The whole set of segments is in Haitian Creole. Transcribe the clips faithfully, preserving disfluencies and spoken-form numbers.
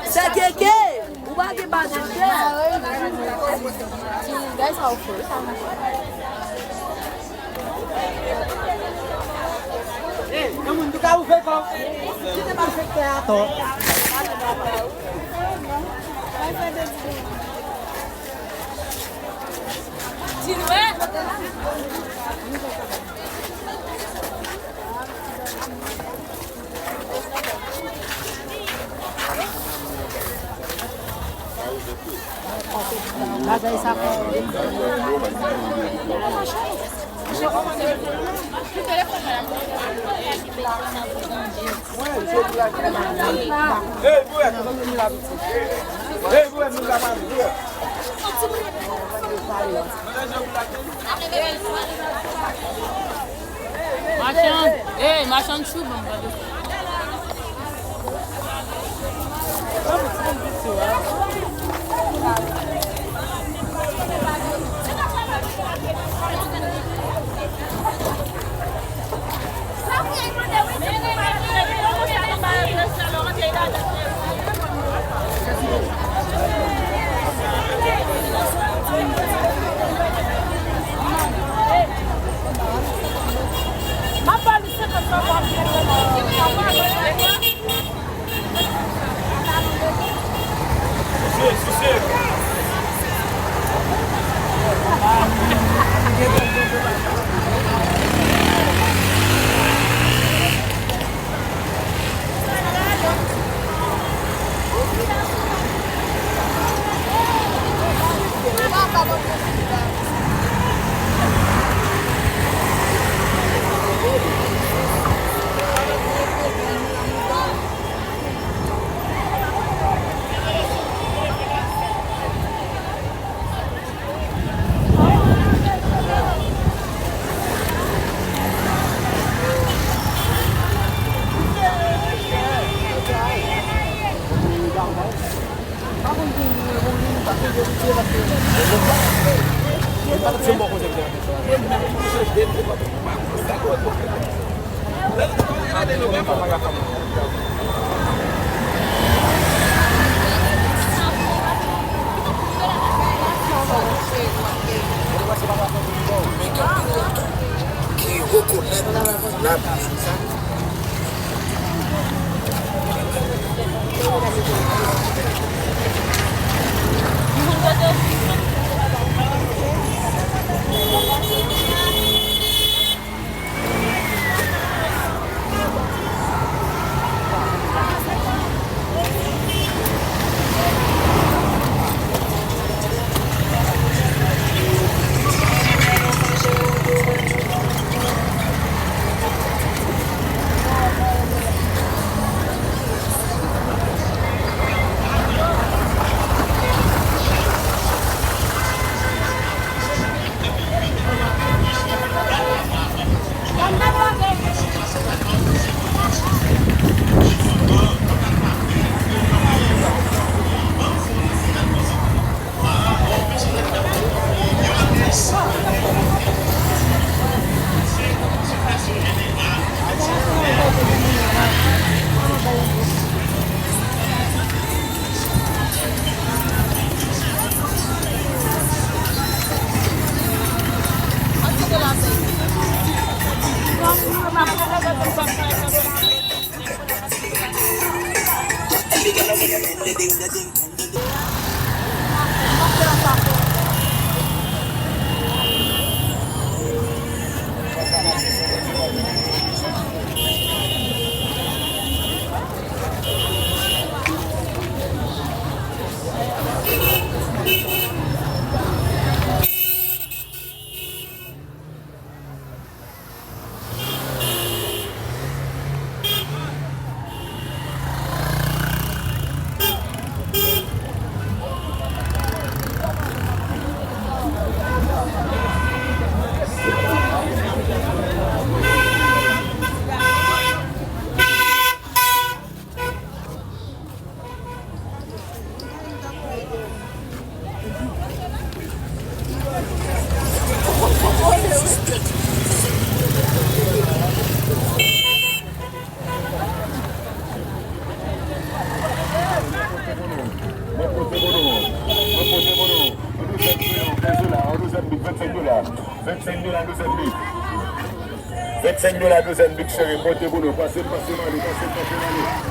Se keke, ou pa gen pa de tè. Hey, nan moun tou ka ouvè kò. Kite malfektè a atò. Di nou, eh! Bagay sa fò. Hey, bwè! Hey, bwè, nou la pa bwè! Machann, hey, machann chou, ban m gade. Ki rekonèt valab. Senk dola douzèn Big Cherry, pote pou nou. Pase, pase, mande, pase, pase, mande.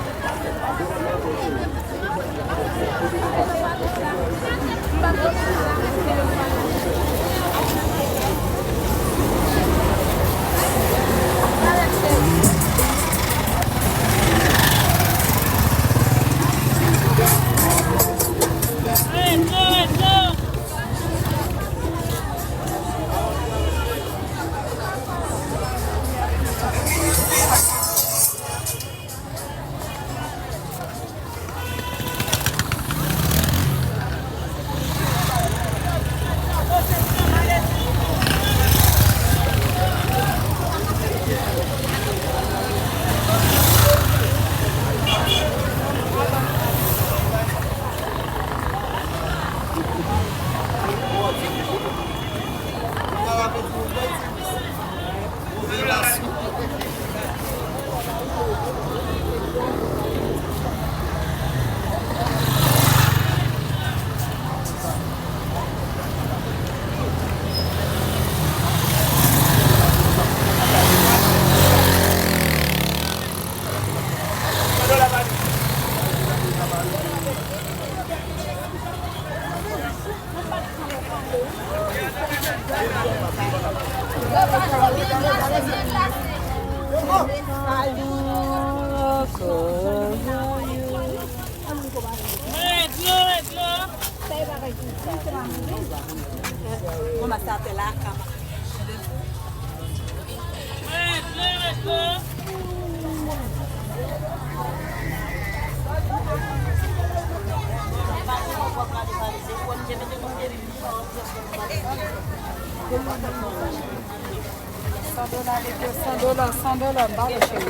San dola, mesye, san dola, san dola, m pa wè cheri.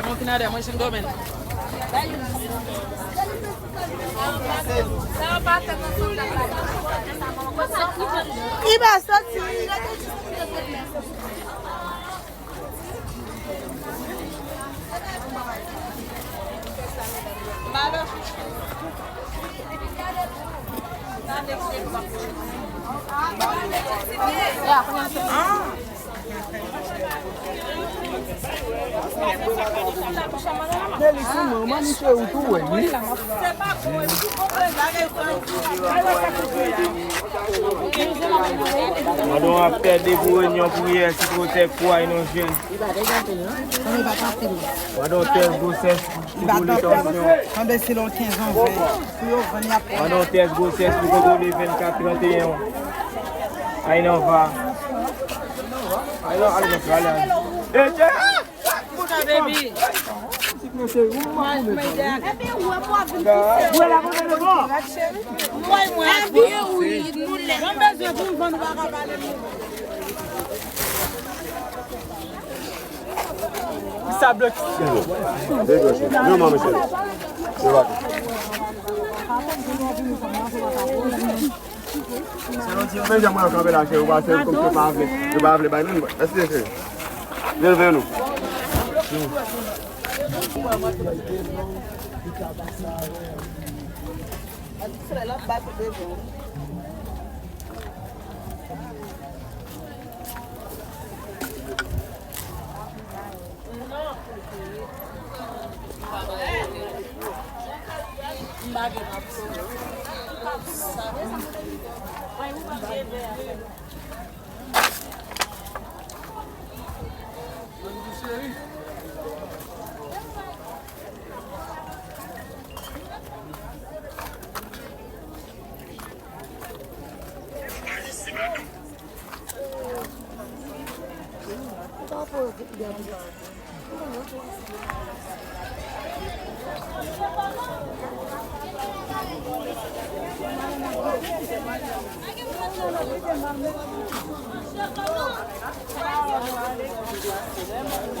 Mwen ki nan dèyè, mwen jis gòmèn. Li pa soti. Meli, kouman, manniche ou tou wè, wi. Pandan w ap pède pou renyon priyè, ti pwotèk pou ay non jèn. Pandan w tès gwosès pou kontwole tansyon. Pandan w tès gwosès pou kontwole vennkat, tranteyen. Ay nan va. Ay nan, al nan, al nan. Ete! Kouta, baby. Mwen, mwen, mwen, mwen bezwen pou m vann ou pa ka pale. Sa bloke. Non, non, mesye. Yo pa. Men jan mwen kanpe la, cheri, ou pa, cheri, kòm se pa vle, se pa vle bay nou. Mèsi, cheri. Vin, vin nou.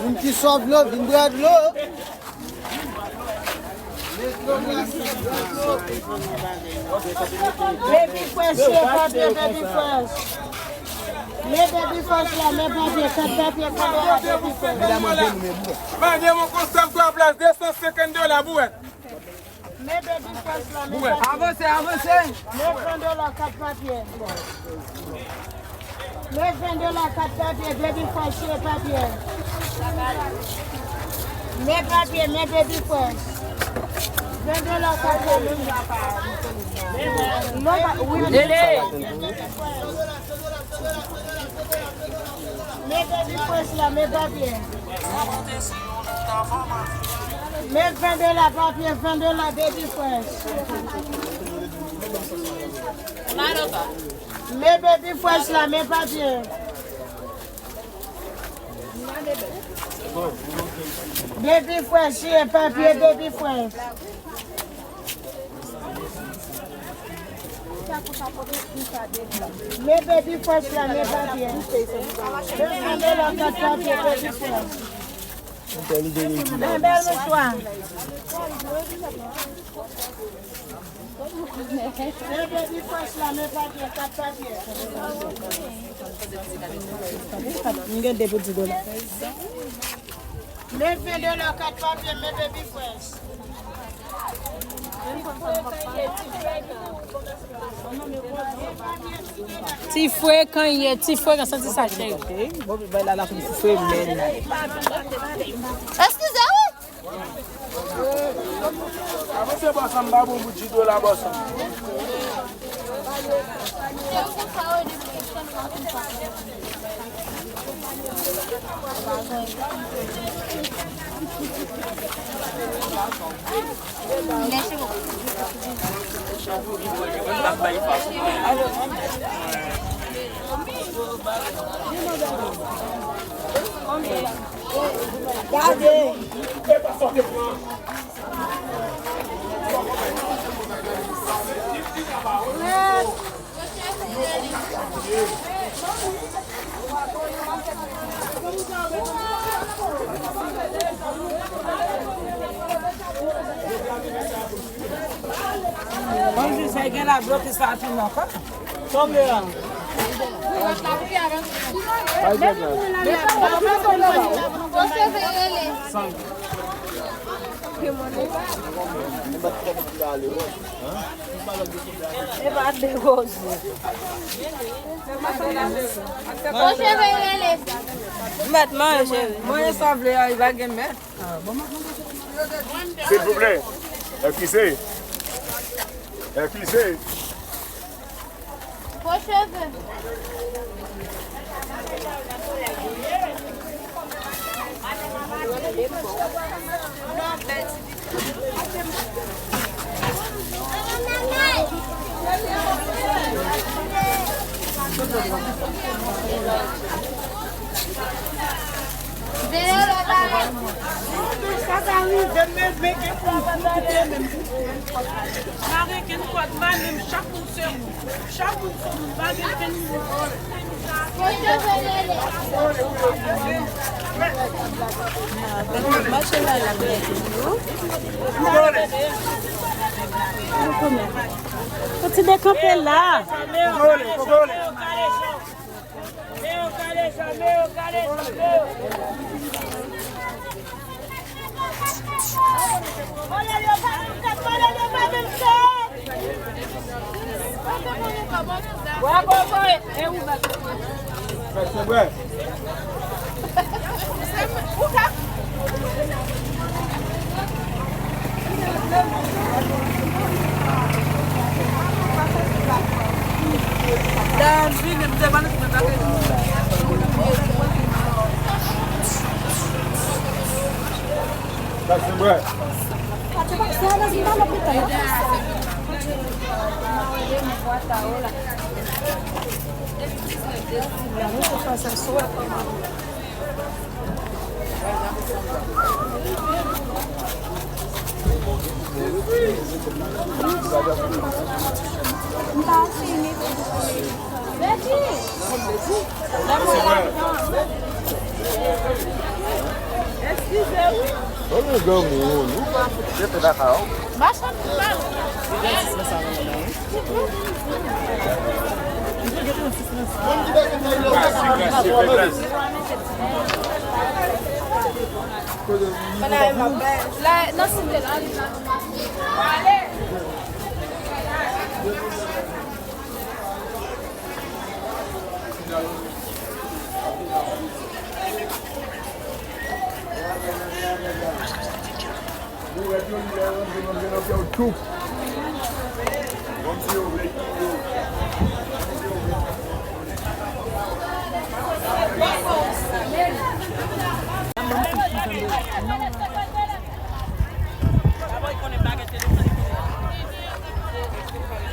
Moun ki swaf dlo, vin bwè dlo. Baby Fresh, ye papye Baby Fresh. Men Baby Fresh la, men papye, kat papye, kat papye, Baby Fresh. Medam, mwen gen nou, men bwè. Mande mon konsèp twa plas, de san senkant dola, bwè. Men Baby Fresh la, men papye. Avanse, avanse. Men ven dola kat papye. Men ven dola kat papye, Baby Fresh, siye papye. Men papye, men Baby Fresh. Ven dola kat papye. Non, pa, wi. Lele. Men Baby Fresh la, men papye. Men ven dola papye, ven dola Baby Fresh. Men Baby Fresh la, men papye. Baby Fresh, ye papye Baby Fresh. Men Baby Fresh la, men papye. Men ven dola kat papye Baby Fresh. Men bèl mouchwa. Men Baby Fresh la, men papye, kat papye. M gen de pou di dola. Men ven dola kat papye, men Baby Fresh. Ti frekan ye, ti frekan, santi sa cheri. Eskize wi. Avanse bòs, m ba bon bout di dola bòs. Gade. Bon, jis gen la blokis la fin ankò. Sa w vle la? E pa de koze. Bon, cheve rele. M mèt manje, cheri. Mwen sa vle a, li pa gen mèt. Silvouplè. Eskize. Eskize. Fo cheve. Sa ka rive, men, men, gen pou m koute, men. Pa gen kenn kòd, pa menm chak moun se moun. Chak moun se moun, pa gen kenn moun. Mache la, la, la. Ou ti dekanpe la. Pandan m ap bay. La, nan site la, li la.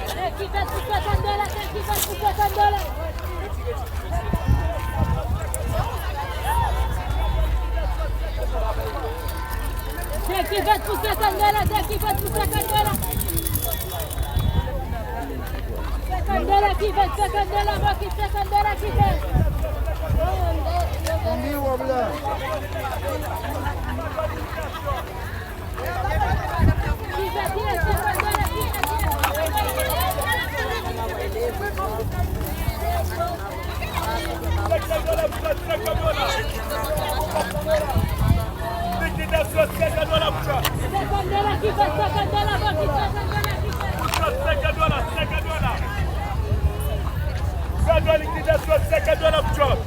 Tè ki fèt pou senkant dola, tè ki fèt pou senkant dola. Tè ki fèt pou senkant dola, tè ki fèt pou senkant dola. Senkant dola ki fèt, senkant dola, bò ki senkant dola ki fèt. Konbyen wòb la? Likidasyon senkant dola pou chòt. Senkant dola ki fèt, senkant dola, bò ki senkant dola ki fèt. Pou chòt senkant dola, senkant dola. Senkant dola likidasyon senkant dola pou chòt.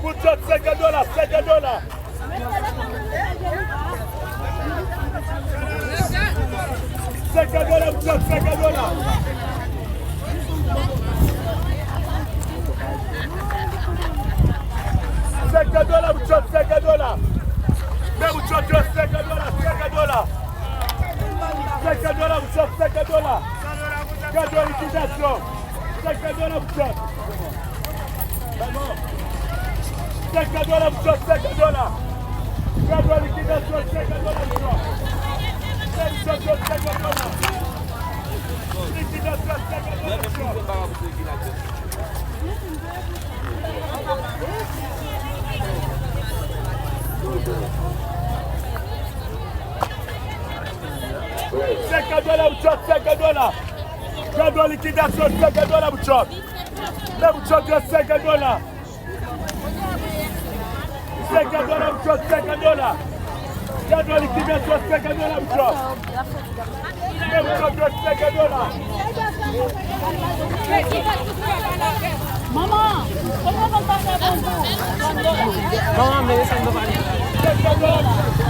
Pou chòt senkant dola, senkant dola. Senkant dola pou chòt, senkant dola. Senkant dola pou chòt, senkant dola. Men pou chòt yo, senkant dola, senkant dola. Senkant dola pou chòt, senkant dola. Gade likidasyon. Senkant dola pou chòt. Senkant dola pou chòt, senkant dola. Gade likidasyon, senkant dola pou chòt. Senkant dola, senkant dola. Likidasyon, senkant dola pou chòt. Senkant dola pou chòt, senkant dola. Gade likidasyon, senkant dola pou chòt. Lè pou chòt yo senkant dola. Senkant dola pou chòt, senkant dola. Gade likidasyon, senkant dola pou chòt. Lè pou chòt yo senkant dola. Manman, kòman konn pa fè bonjou? Manman, men sa nou pale. Senkant dola pou chòt.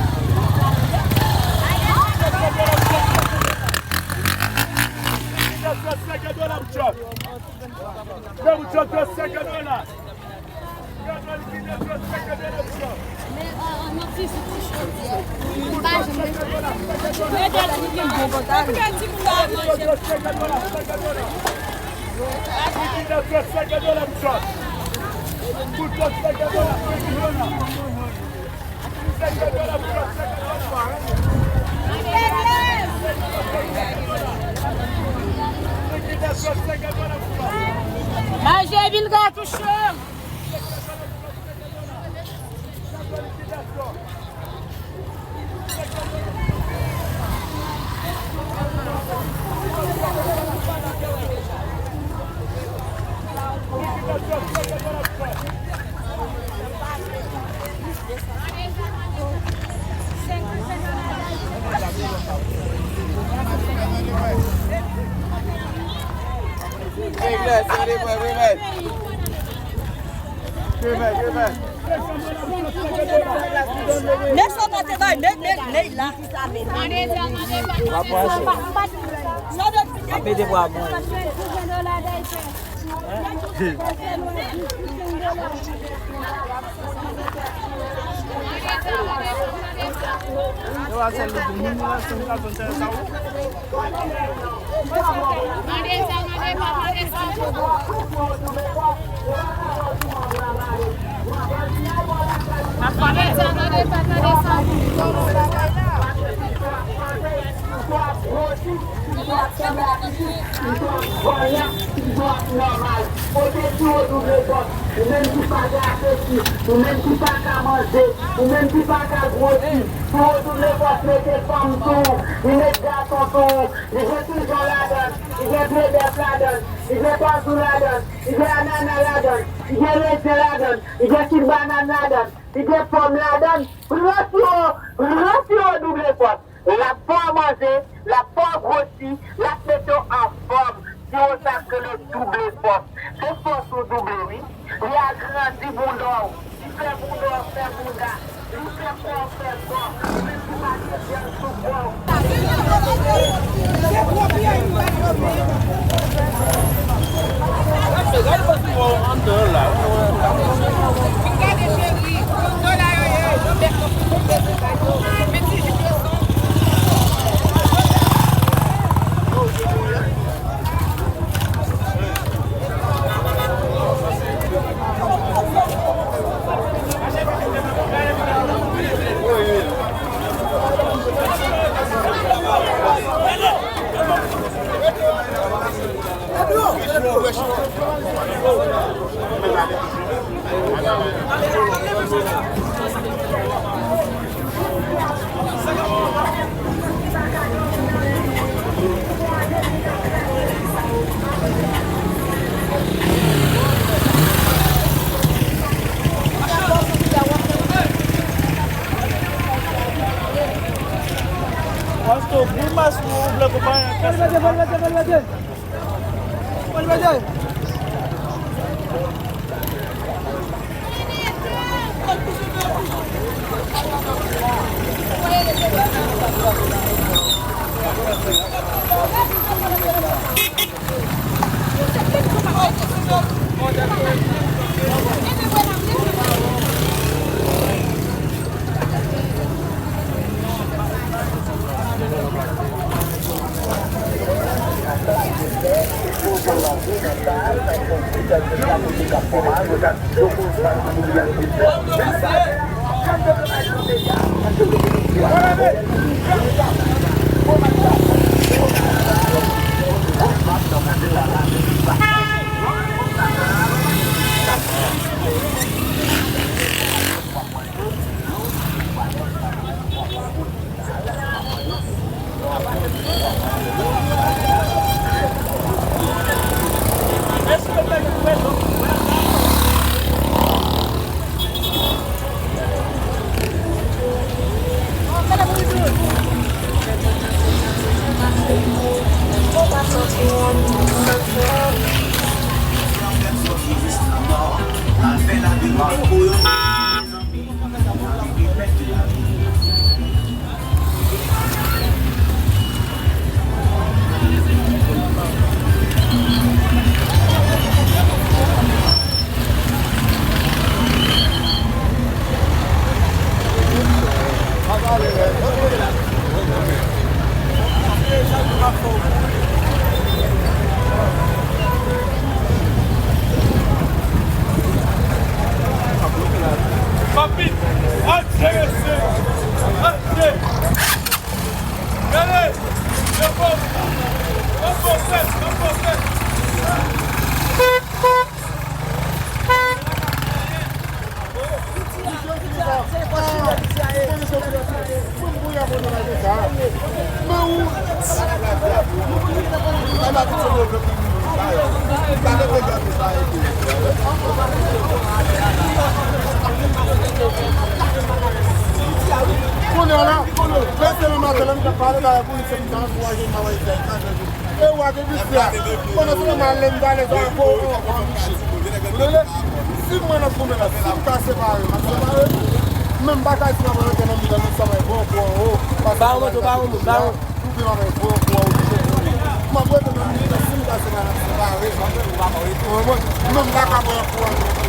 Senkant dola pou chòt. Lè pou chòt yo senkant dola. Manje vilga touche. Men sa w pa te bay, men, men, men la. Ap mete bwa bon. Istwa ap sanble apitit, istwa ap sanble apitit, istwa ap vanyan, istwa ap nòmal. Kote ti Wodou Lefòs, ou menm ki pa ka sesi, ou menm ki pa ka manje, ou menm ki pa ka gwosi, ti Wodou Lefòs mete fanm sou ou, li met gason sou ou, li jwenn prizon ladan l. Li gen pye bèf ladan l, li gen kazou ladan l, li gen anana ladan l, li gen rezen ladan l, li gen kil bannann ladan l, li gen pòm ladan l. Pran ti yo, pran ti yo double fòs. L ap fè w manje, l ap fè w gwosi, l ap mete w anfòm. Ti yo sa k rele double fòs. Se fòs ou double, wi. Li agrandi bounda w. Li fè bounda w fè bounda. Li fè kò w fè kò. Li met ti materyèl sou kò w. Gade, cheri, dola yo ye, yo bèk nan foukou bezwen bay yo. Men ti jip yo san. Paske w grimas ou vle konpayi an kase. Papit, adrese, adrese. Gade, yo bon, yo bon fèt, yo bon fèt. Kounye a la, mèsi nan maten, lè m t ap pale bagay pou li, se m t ap ankouraje travay fè. E w a gen visye a. Pandan se tan, m al lè m t alèz avèk ou, ou ankò an mouche. Ou tande? Si mwen nan goumen la, si m ka separe, m ap separe. Men m pa ka di m ap rantre nan mitan nou, sa mwen bon pou anwo. Ba yon mòso, ba yon moun, ba yon. Ou gen anwen pou anwo, ou oblije pou anwo. M ap rete nan mitan, si m ka separe, m ap separe. Ou konprann? Men m pa ka pran pou anwo.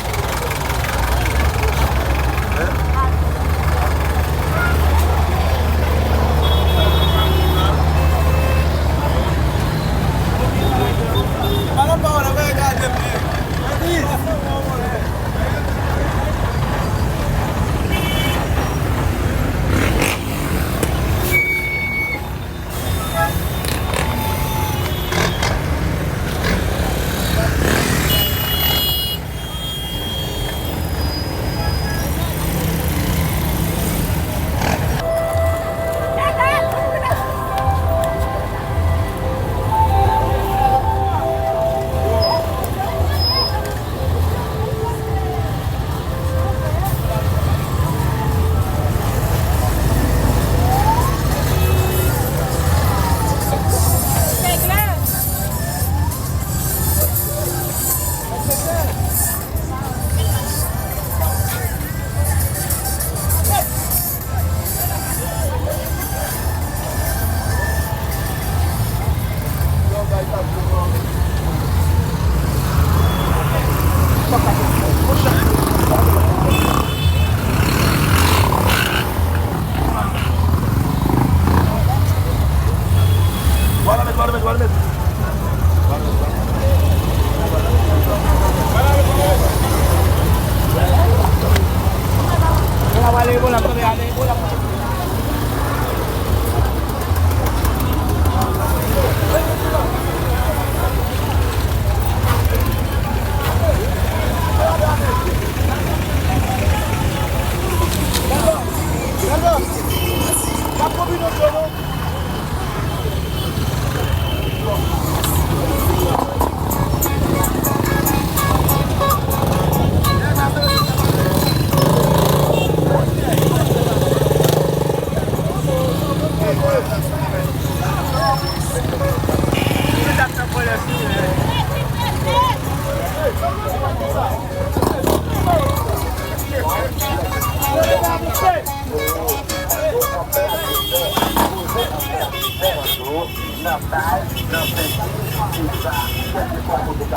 Y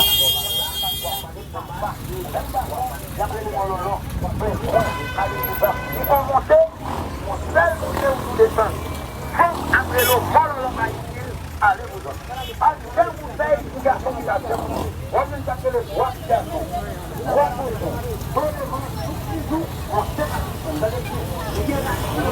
ap rele Mòlòlò. Men, ale devan. Li gon monte, yon sèl monte ou tou desann. Fòk ap rele Mòlòlò Ayiti, ale pou zòt. Al fè yon konsèy pou gason ki ta djanm. W ap jwenn sa k rele bwa ti gason, bwa kochon, bwa devan, tout ti jou, yon sèl aksyon. Sa vle di, li gen aksyon.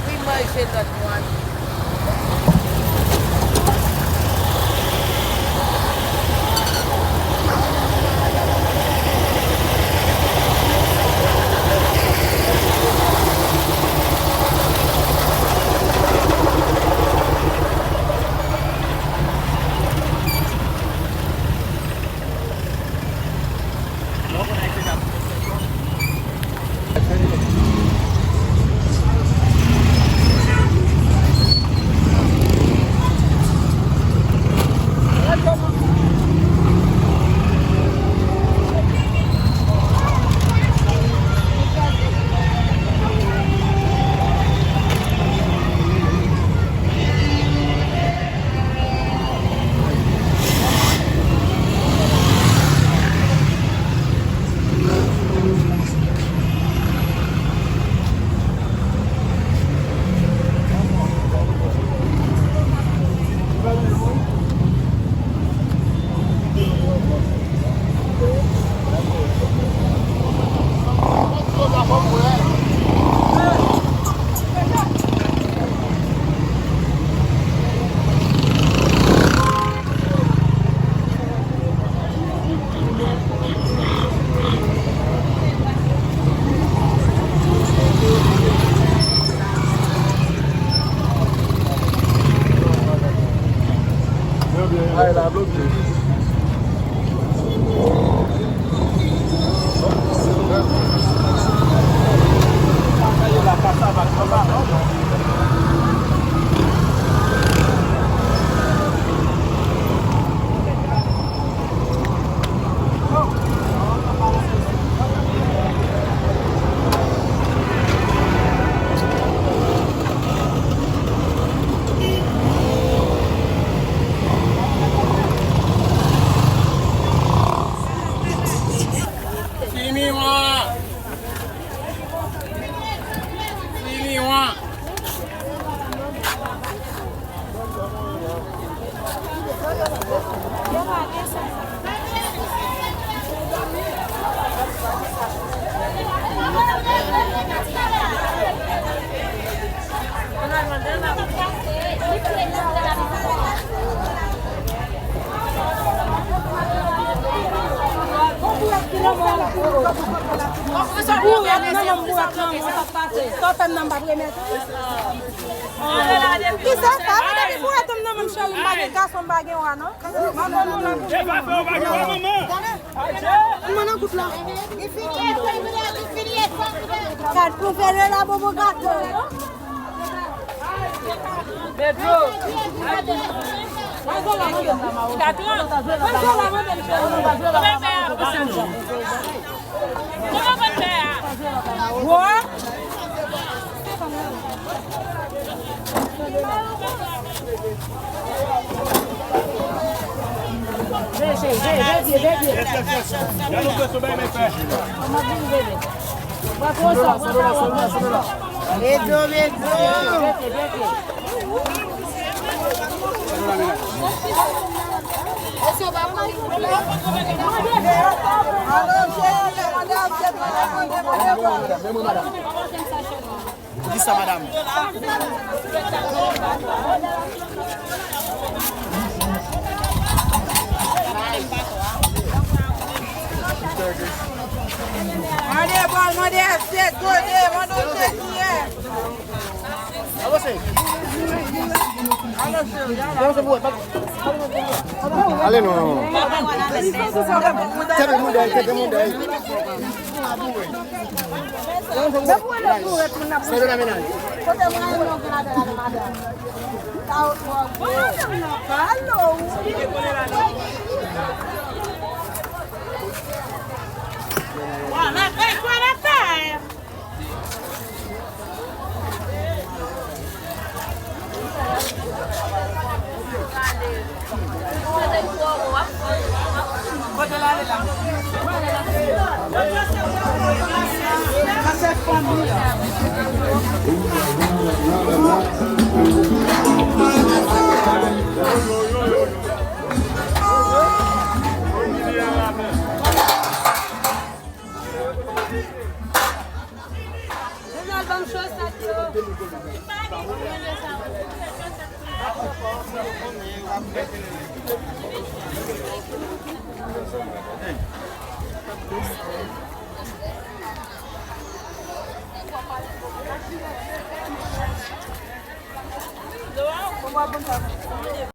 Wi, manje lòt mòn. Ay, la bloke. Fini wan! Fini wan! Kisa sa? Mwen depi pou wè tanm nan menm cheri, m pa gen gason, m pa gen wa non. Mwen nan kout la. Gad pou vele la bobo gato. Pedro. Katran. Kòman konn fè a? Wo. Veye, veye, veye, veye. Gade yon pèsonay men fè. Kòman vin veye? Edo, Edo. Poukisa, madanm? Mande bòl, mande asyèt, gode, mande w te kiyè. Ale non. Tèt moun dèyè, tèt moun dèyè. Kote mwen, nou gen ladan la, madanm? Sa yo twò gwo. Madanm nan pale w.